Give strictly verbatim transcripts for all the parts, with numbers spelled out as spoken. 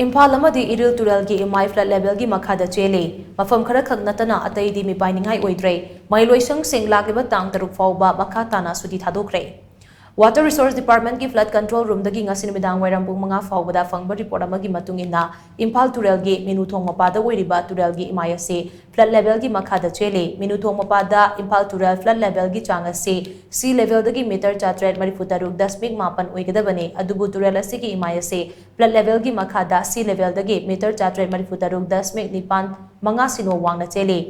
ꯏꯝꯐꯥꯜ ꯑꯃꯗꯤ ꯏꯔꯤꯜ ꯇꯨꯔꯦꯜꯒꯤ ꯏꯃꯥꯏ flood levelꯒꯤ ꯃꯈꯥꯗ ꯆꯦꯜꯂꯤ꯫ ꯃꯐꯝ ꯈꯔꯈꯛ ꯅꯠꯇꯅ ꯑꯇꯩꯗꯤ ꯃꯤꯄꯥꯏꯅꯤꯡꯉꯥꯏ ꯑꯣꯏꯗ꯭ꯔꯦ꯫ ꯃꯍꯩꯂꯣꯏꯁꯪꯁꯤꯡ ꯂꯥꯛꯂꯤꯕ ꯇꯥꯡ ꯇꯔꯨꯛ ꯐꯥꯎꯕ ꯃꯈꯥ ꯇꯥꯅ ꯁꯨꯇꯤ ꯊꯥꯗꯣꯛꯈ꯭ꯔꯦ꯫ Water Resource Departmentꯀꯤ flood control roomꯗꯒꯤ ꯉꯁꯤ ꯅꯨꯃꯤꯗꯥꯡ ꯋꯥꯏꯔꯝ ꯄꯨꯡ ꯃꯉꯥ ꯐꯥꯎꯕꯗ ꯐꯪꯕ report ꯑꯃꯒꯤ ꯃꯇꯨꯡ ꯏꯟꯅ, ꯏꯝꯐꯥꯜ ꯇꯨꯔꯦꯜꯒꯤ ꯃꯤꯅꯨ ꯊꯣꯡ ꯃꯄꯥꯗ ꯑꯣꯏꯔꯤꯕ ꯇꯨꯔꯦꯜꯒꯤ ꯏꯃꯥꯏ ꯑꯁꯤ flood levelꯒꯤ ꯃꯈꯥꯗ ꯆꯦꯜꯂꯤ꯫ ꯃꯤꯅꯨ ꯊꯣꯡ ꯃꯄꯥꯗ ꯏꯝꯐꯥꯜ ꯇꯨꯔꯦꯜ flood levelꯒꯤ ꯆꯥꯡ ꯑꯁꯤ sea levelꯗꯒꯤ meter ꯆꯥꯇ꯭ꯔꯦꯠ ꯃꯔꯤꯐꯨ ꯇꯔꯨꯛ ꯗꯁꯃꯤꯛ ꯃꯥꯄꯟ ꯑꯣꯏꯒꯗꯕꯅꯤ, ꯑꯗꯨꯕꯨ ꯇꯨꯔꯦꯜ ꯑꯁꯤꯒꯤ ꯏꯃꯥꯏ ꯑꯁꯤ flood levelꯒꯤ ꯃꯈꯥꯗ sea levelꯗꯒꯤ meter ꯆꯥꯇ꯭ꯔꯦꯠ ꯃꯔꯤꯐꯨ ꯇꯔꯨꯛ ꯗꯁꯃꯤꯛ ꯅꯤꯄꯥꯟ ꯃꯉꯥ ꯁꯤꯅꯣ ꯋꯥꯡꯅ ꯆꯦꯜꯂꯤ꯫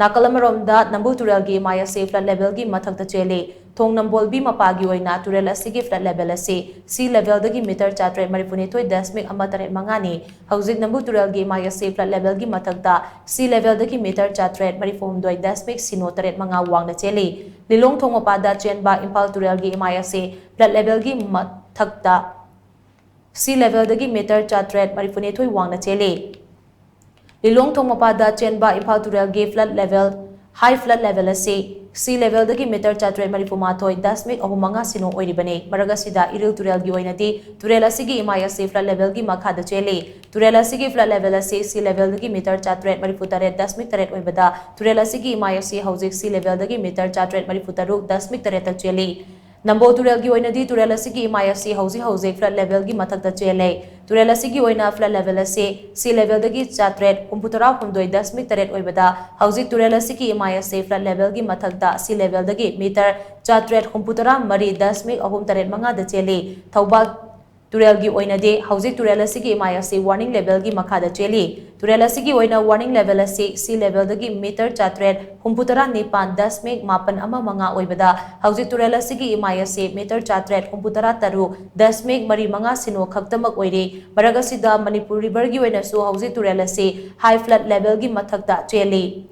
ꯅꯥꯀꯜ ꯑꯃꯔꯣꯝꯗ ꯅꯝꯕꯨꯜ ꯇꯨꯔꯦꯜꯒꯤ ꯏꯃꯥꯏ ꯑꯁꯤ flood levelꯒꯤ ꯃꯊꯛꯇ ꯆꯦꯜꯂꯤ꯫ ꯊꯣꯡ ꯅꯝꯕꯣꯜꯕꯤ ꯃꯄꯥꯒꯤ ꯑꯣꯏꯅ ꯇꯨꯔꯦꯜ ꯑꯁꯤꯒꯤ flood level ꯑꯁꯤ sea levelꯗꯒꯤ meter ꯆꯥꯇ꯭ꯔꯦꯠ ꯃꯔꯤꯐꯨꯅꯤꯊꯣꯏ ꯗꯁꯃꯤꯛ ꯑꯃ ꯇꯔꯦꯠ ꯃꯉꯥꯅꯤ꯫ ꯍꯧꯖꯤꯛ ꯅꯝꯕꯨꯜ ꯇꯨꯔꯦꯜꯒꯤ ꯏꯃꯥꯏ ꯑꯁꯤ flood levelꯒꯤ ꯃꯊꯛꯇ sea levelꯗꯒꯤ meter ꯆꯥꯇ꯭ꯔꯦꯠ ꯃꯔꯤꯐꯨꯍꯨꯝꯗꯣꯏ ꯗꯁꯃꯤꯛ ꯁꯤꯅꯣ ꯇꯔꯦꯠ ꯃꯉꯥ ꯋꯥꯡꯅ ꯆꯦꯜꯂꯤ꯫ ꯂꯤꯂꯣꯡ ꯊꯣꯡ ꯃꯄꯥꯗ ꯆꯦꯟꯕ ꯏꯝꯐꯥꯜ ꯇꯨꯔꯦꯜꯒꯤ ꯏꯃꯥꯏ ꯑꯁꯤ flood levelꯒꯤ ꯃꯊꯛꯇ sea levelꯗꯒꯤ meter ꯆꯥꯇ꯭ꯔꯦꯠ ꯃꯔꯤꯐꯨꯅꯤꯊꯣꯏ ꯋꯥꯡꯅ ꯆꯦꯜꯂꯤ꯫ ꯂꯤꯂꯣꯡ ꯊꯣꯡ ꯃꯄꯥꯗ ꯆꯦꯟꯕ ꯏꯝꯐꯥꯜ ꯇꯨꯔꯦꯜꯒꯤ flood level, high flood level ꯑꯁꯤ sea levelꯗꯒꯤ meter ꯆꯥꯇ꯭ꯔꯦꯠ ꯃꯔꯤꯐꯨ ꯃꯥꯊꯣꯏ ꯗꯁꯃꯤꯛ ꯑꯍꯨꯝ ꯃꯉꯥ ꯁꯤꯅꯣ ꯑꯣꯏꯔꯤꯕꯅꯤ꯫ ꯃꯔꯛ ꯑꯁꯤꯗ ꯏꯔꯤꯜ ꯇꯨꯔꯦꯜꯒꯤ ꯑꯣꯏꯅꯗꯤ ꯇꯨꯔꯦꯜ ꯑꯁꯤꯒꯤ ꯏꯃꯥꯏ ꯑꯁꯤ flood levelꯒꯤ ꯃꯈꯥꯗ ꯆꯦꯜꯂꯤ꯫ ꯇꯨꯔꯦꯜ ꯑꯁꯤꯒꯤ flood level ꯑꯁꯤ sea levelꯗꯒꯤ meter ꯆꯥꯇ꯭ꯔꯦꯠ ꯃꯔꯤꯐꯨ ꯇꯔꯦꯠ ꯗꯁꯃꯤꯛ ꯇꯔꯦꯠ ꯑꯣꯏꯕꯗ, ꯇꯨꯔꯦꯜ ꯑꯁꯤꯒꯤ ꯏꯃꯥꯏ ꯑꯁꯤ ꯍꯧꯖꯤꯛ sea levelꯗꯒꯤ meter ꯆꯥꯇ꯭ꯔꯦꯠ ꯃꯔꯤꯐꯨ ꯇꯔꯨꯛ ꯗꯁꯃꯤꯛ ꯇꯔꯦꯠꯇ ꯆꯦꯜꯂꯤ꯫ ꯅꯝꯕꯣꯜ ꯇꯨꯔꯦꯜꯒꯤ ꯑꯣꯏꯅꯗꯤ ꯇꯨꯔꯦꯜ ꯑꯁꯤꯒꯤ ꯏꯃꯥꯏ ꯑꯁꯤ ꯍꯧꯖꯤꯛ ꯍꯧꯖꯤꯛ flood levelꯒꯤ ꯃꯊꯛꯇ ꯆꯦꯜꯂꯦ꯫ ꯇꯨꯔꯦꯜ ꯑꯁꯤꯒꯤ ꯑꯣꯏꯅ flood level ꯑꯁꯤ sea levelꯗꯒꯤ ꯆꯥꯇ꯭ꯔꯦꯠ ꯍꯨꯝꯐꯨꯇꯔꯥ ꯍꯨꯝꯗꯣꯏ ꯗꯁꯃꯤꯛ ꯇꯔꯦꯠ ꯑꯣꯏꯕꯗ, ꯍꯧꯖꯤꯛ ꯇꯨꯔꯦꯜ ꯑꯁꯤꯒꯤ ꯏꯃꯥꯏ ꯑꯁꯤ flood levelꯒꯤ ꯃꯊꯛꯇ sea levelꯗꯒꯤ meter ꯆꯥꯇ꯭ꯔꯦꯠ ꯍꯨꯝꯐꯨꯇꯔꯥ ꯃꯔꯤ ꯗꯁꯃꯤꯛ ꯑꯍꯨꯝ ꯇꯔꯦꯠ ꯃꯉꯥꯗ ꯆꯦꯜꯂꯤ꯫ ꯊꯧꯕꯥꯜ ꯇꯨꯔꯦꯜꯒꯤ ꯑꯣꯏꯅꯗꯤ ꯍꯧꯖꯤꯛ ꯇꯨꯔꯦꯜ ꯑꯁꯤꯒꯤ ꯏꯃꯥꯏ ꯑꯁꯤ warning levelꯒꯤ ꯃꯈꯥꯗ ꯆꯦꯜꯂꯤ꯫ ꯇꯨꯔꯦꯜ ꯑꯁꯤꯒꯤ ꯑꯣꯏꯅ warning level ꯑꯁꯤ sea levelꯗꯒꯤ meter ꯆꯥꯇ꯭ꯔꯦꯠ ꯍꯨꯝꯐꯨꯇꯔꯥ ꯅꯤꯄꯥꯟ ꯗꯁꯃꯤꯛ ꯃꯥꯄꯟ ꯑꯃ ꯃꯉꯥ ꯑꯣꯏꯕꯗ, ꯍꯧꯖꯤꯛ ꯇꯨꯔꯦꯜ ꯑꯁꯤꯒꯤ ꯏꯃꯥꯏ ꯑꯁꯤ meter ꯆꯥꯇ꯭ꯔꯦꯠ ꯍꯨꯝꯐꯨꯇꯔꯥ ꯇꯔꯨꯛ ꯗꯁꯃꯤꯛ ꯃꯔꯤ ꯃꯉꯥ ꯁꯤꯅꯣ ꯈꯛꯇꯃꯛ ꯑꯣꯏꯔꯤ꯫ ꯃꯔꯛ ꯑꯁꯤꯗ ꯃꯅꯤꯄꯨꯔ riverꯒꯤ ꯑꯣꯏꯅꯁꯨ ꯍꯧꯖꯤꯛ ꯇꯨꯔꯦꯜ ꯑꯁꯤ high flood levelꯒꯤ ꯃꯊꯛꯇ ꯆꯦꯜꯂꯤ꯫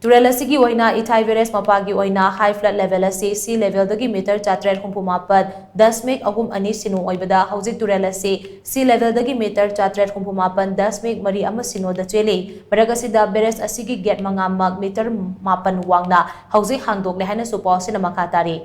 ꯇꯨꯔꯦꯜ ꯑꯁꯤꯒꯤ ꯑꯣꯏꯅ ꯏꯊꯥꯏ barrage ꯃꯄꯥꯒꯤ ꯑꯣꯏꯅ high flood level ꯑꯁꯤ sea levelꯗꯒꯤ meter ꯆꯥꯇ꯭ꯔꯦꯠ ꯍꯨꯝꯐꯨ ꯃꯥꯄꯟ ꯗꯁꯃꯤꯛ ꯑꯍꯨꯝ ꯑꯅꯤ ꯁꯤꯅꯣ ꯑꯣꯏꯕꯗ, ꯍꯧꯖꯤꯛ ꯇꯨꯔꯦꯜ ꯑꯁꯤ sea levelꯗꯒꯤ meter ꯆꯥꯇ꯭ꯔꯦꯠ ꯍꯨꯝꯐꯨ ꯃꯥꯄꯟ ꯗꯁꯃꯤꯛ ꯃꯔꯤ ꯑꯃ ꯁꯤꯅꯣꯗ ꯆꯦꯜꯂꯤ꯫ ꯃꯔꯛ ꯑꯁꯤꯗ barrage ꯑꯁꯤꯒꯤ gate ꯃꯉꯥꯃꯛ meter ꯃꯥꯄꯟ ꯋꯥꯡꯅ ꯍꯧꯖꯤꯛ ꯍꯥꯡꯗꯣꯛꯂꯦ ꯍꯥꯏꯅꯁꯨ ꯄꯥꯎ ꯑꯁꯤꯅ ꯃꯈꯥ ꯇꯥꯔꯤ꯫